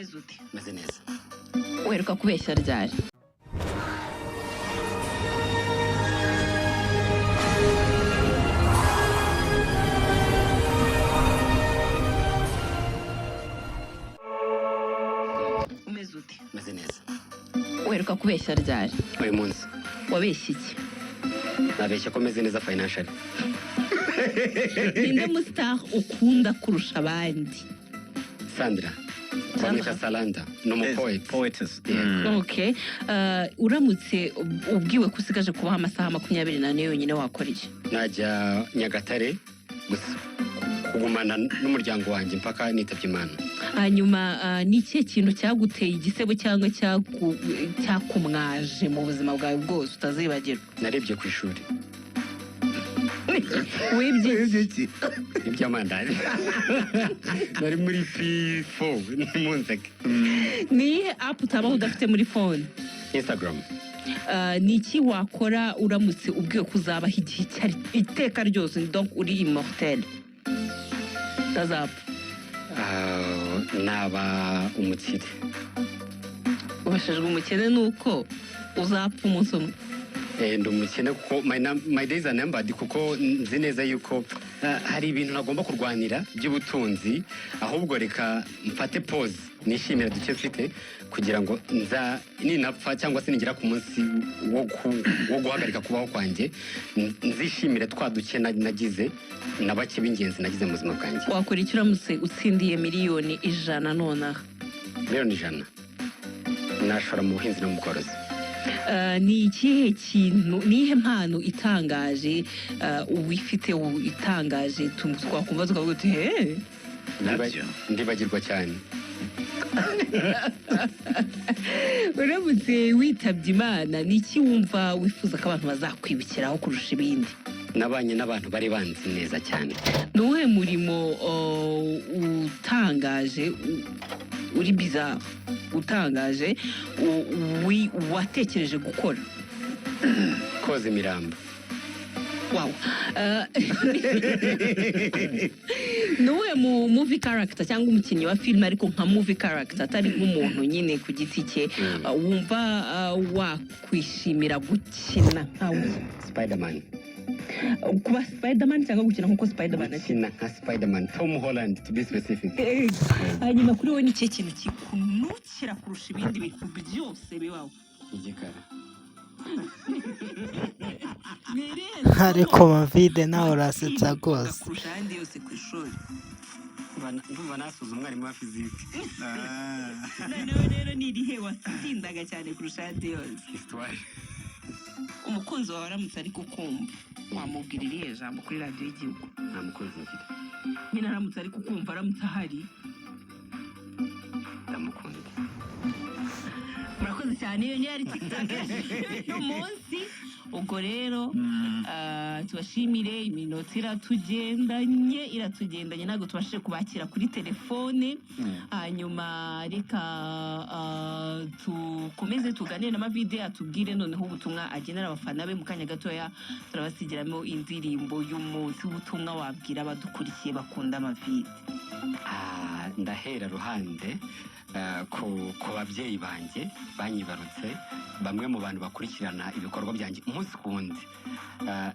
Umeze ute? Meze neza. Uheruka kubeshya ryari? Umeze ute? Meze neza. Uheruka kubeshya ryari? Uyu munsi. Wabeshye iki? Nabeshya ko meze neza financially. Ninde mustar ukunda kurusha abandi? Sandra. Bamwita Salanda. Ni umupoet. Poetess. Yego. Okay. Uramutse ubwiwe ko usigaje kubaho amasaha 24 yonyine, wakora iki? Najya Nyagatare gusa kugumana n'umuryango wanjye mpaka nitabye Imana. Hanyuma ni ikihe kintu cyaguteye igisebo cyangwa cyakumwaje mu buzima bwawe bwose utazibagirwa? Narebye ku ishuri. Wibye iki? Iby'amandazi. Nari muri P4, ntimunzeke. Ni iyihe app utabaho udafite muri phone? Instagram. Ni iki wakora uramutse ubwiwe ko uzabaho igihe icyo ari iteka ryose, donc uri immortel, utazapfa? Naba umukire. Ubashijwe umukene nuko uzapfa umunsi umwe. Ndi umukene kuko my days are numbered, kuko nzi neza yuko hari ibintu ntagomba kurwanira by'ubutunzi, ahubwo reka mfate pause nishimire duke mfite kugira ngo nza ninapfa cyangwa se nigera ku munsi wo guhagarika kubaho kwanjye, nzishimire twa duke nagize na bake b'ingenzi nagize mu buzima bwanjye. Wakora icyo uramutse utsindiye miliyoni 100 nonaha? Miliyoni 100 nashora mu buhinzi no mu bworozi. Ni ikihe kintu, ni iyihe mpano itangaje wifite itangaje twakumva tukavuga uti he? Nabyo. Ndibagirwa cyane. Uramutse witabye Imana, ni iki wumva wifuza ko abantu bazakwibukiraho kurusha ibindi? Nabanye n'abantu bari banzi neza cyane. Ni uwuhe murimo utangaje, uri bizarre, utangaje watekereje gukora? Koza imirambo. Wow. Ni uwuhe mu movie character cyangwa umukinnyi wa filime, ariko nka movie character atari nk'umuntu nyine ku giti cye, wumva wakwishimira gukina nkawe? Spiderman. Kuba Spiderman cyangwa gukina nkuko Spiderman akina? Gukina nka Spiderman, Tom Holland to be specific. Hanyuma kuri wowe ni ikihe kintu kikunukira kurusha ibindi bintu byose bibaho? Igikara. Ni irihe somo Ariko Mavide nawe urasetsa rwose. kurusha ayandi yose ku ishuri? Ndumva nasuza umwarimu wa fizike. Noneho rero ni irihe watsindaga cyane kurusha ayandi yose? Histoire. Umukunzi wawe aramutse ari kukumva, wamubwira irihe jambo kuri Radiyo y'Igihugu? Nta mukunzi mfite. Nyine aramutse ari kukumva, aramutse ahari. Ndamukunda. Murakoze cyane, iyo niyo yari TikTok y'uyu munsi. Ubwo rero tubashimire, iminota iratugendanye, iratugendanye, ntabwo tubashije kubakira kuri telefone. Hanyuma reka tukomeze tuganire na Mavide, atubwire noneho ubutumwa agenera abafana be. Mu kanya gatoya turabasigiramo indirimbo y'umunsi. Ubutumwa wabwira abadukurikiye bakunda Mavide? Ndahera ruhande ku babyeyi banjye banyibarutse, bamwe mu bantu bakurikirana ibikorwa byanjye umunsi ku wundi.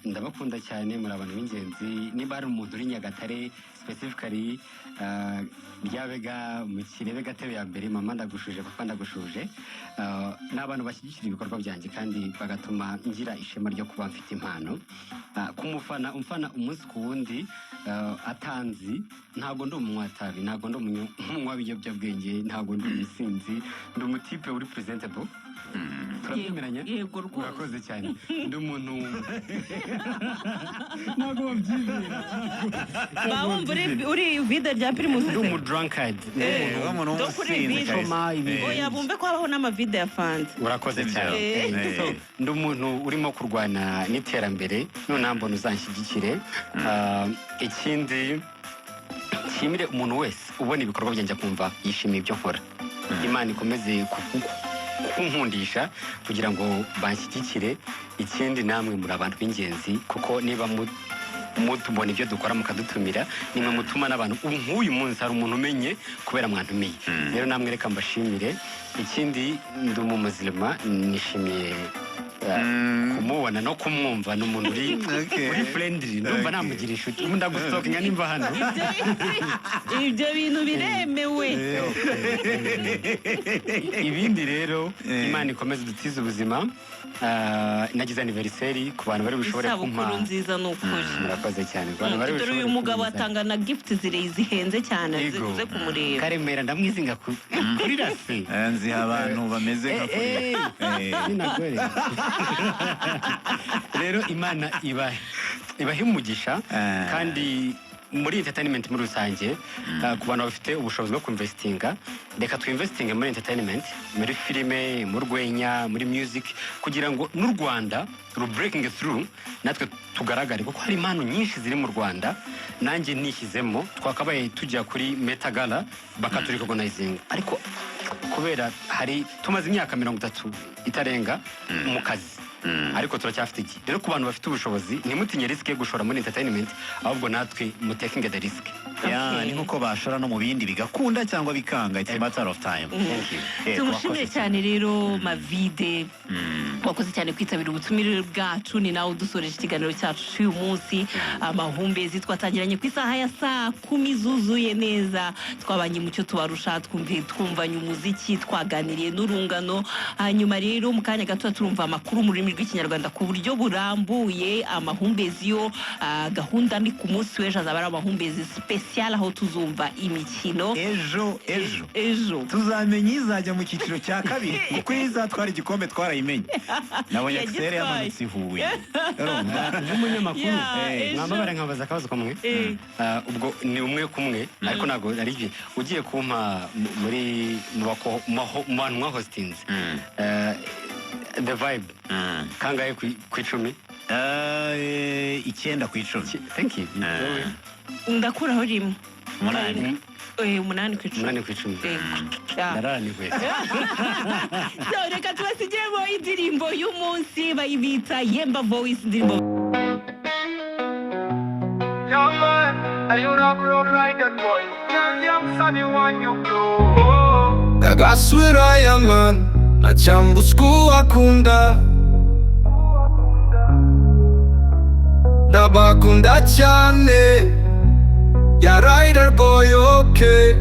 Ndabakunda cyane, muri abantu b'ingenzi. Niba hari umuntu uri Nyagatare, specifically Ryabega mu Kirebe Gatebe ya mbere, mama ndagushuje, papa ndagushuje. Ni abantu bashyigikira ibikorwa byanjye kandi bagatuma ngira ishema ryo kuba mfite impano. Ku mufana umfana umunsi ku wundi atanzi, ntabwo ndi umunywa-tabi, ntabwo ndi umunywa w'ibiyobyabwenge, ntabwo ndi umusinzi, ndi umutipe uri presentable. Turabyemeranya? Yego rwose. Urakoze cyane. Ndi umuntu, ntabwo babyizera. Ba wumva uri vide rya Primus. Ndi umu drunkard. Ndi umuntu umuntu Dore kuri w'umusinzi vide. kabisa. Soma ibi- Oya, bumve ko habaho n'amavide ya Fanta. Urakoze Sibyo. cyane. Eh. So, ndi umuntu urimo kurwana n'iterambere, noneho mbona uzanshyigikire. Ikindi nshimire umuntu wese ubona ibikorwa byanjye akumva yishimiye ibyo nkora. Imana ikomeze kunkundisha kugira ngo banshyigikire. Ikindi namwe muri abantu b'ingenzi, kuko niba mutubona ibyo dukora mukadutumira, nimwe mutuma n'abantu. Ubu nk'uyu munsi hari umuntu umenye kubera mwantumiye. Rero namwe reka mbashimire. Ikindi, ndi umumuzilima, nishimiye kumubona no kumwumva. Ni umuntu uri uri friendly, ndumva namugira inshuti. Ubu ndagustalkinga nimba hano. Ibyo bintu biremewe. Ibindi rero, Imana ikomeze dutize ubuzima. Nagize anniversaire, ku bantu bari bushobore kumpa Isabukuru nziza, ni ukuri. Murakoze cyane. Ku bantu bari Dore bushobore uyu mugabo kumpa- atanga na gift zihenze cyane. Yego. Uze kumureba. Karemera ndamwizinga kuri rase. Nziha abantu bameze nka Eh, kuri. Sinagore. Rero Imana ibahe umugisha. Kandi muri entertainment muri rusange, ku bantu bafite ubushobozi bwo kuinvestinga, reka twinvestinge muri entertainment, muri filime, mu rwenya, muri music, kugira ngo n'u Rwanda ru breaking through, natwe tugaragare, kuko hari impano nyinshi ziri mu Rwanda. Nanjye nishyizemo, twakabaye tujya kuri Met Gala bakaturecognizinga, ariko kubera hari tumaze imyaka 30 itarenga mu kazi, ariko turacyafite igihe. Rero ku bantu bafite ubushobozi, ntimutinye risk yo gushora muri entertainment, ahubwo natwe mutakinge the risk. Ya, ni nkuko bashora no mu bindi bigakunda cyangwa bikanga, it's a matter of time. Thank you. Tumushimire Wakoze. cyane rero, Mavide, wakoze cyane kwitabira ubutumire bwacu. Ni nawe udusoreje ikiganiro cyacu cy'uyu munsi, Amahumbezi. Twatangiranye ku isaha ya saa 10 zuzuye neza. Twabanye mucyo tubarusha, twumvanye umuziki, twaganiriye n'urungano. Hanyuma rero mu kanya gato turumva amakuru mu rurimi rw'Ikinyarwanda ku buryo burambuye. Amahumbezi yo, gahunda ni ku munsi w'ejo, azaba ari Amahumbezi special, aho tuzumva imikino. Ejo, ejo. Ejo. Tuzamenya izajya mu cyiciro cya kabiri, kuko iyo izatwara igikombe twarayimenya. Nabonye Yagitwaye. Axel yamanutse i Huye. Urumva? Nk'umunyamakuru, Ya, ejo. Mwambabare nkabaza akabazo kamwe. Ubwo ni umwe kumwe, ariko ntabwo ari ibyo ugiye kumpa muri mu bantu mwahostinze, The Vibe, kangahe ku 10? 9 ku 10. Thank you. Wowe? Ndakuraho rimwe. 8. 8 ku 10. 8 ku 10. Yego. Ya. Ndararana inkweto. So, reka tubasigiremo indirimbo y'umunsi, bayibita Yemba Voice, indirimbo. Yeah, man, and you rock road like that boy. Tell them sunny one you blow. Agaswera ya man na akunda, ndabakunda cyane ya Rider Boy, okay.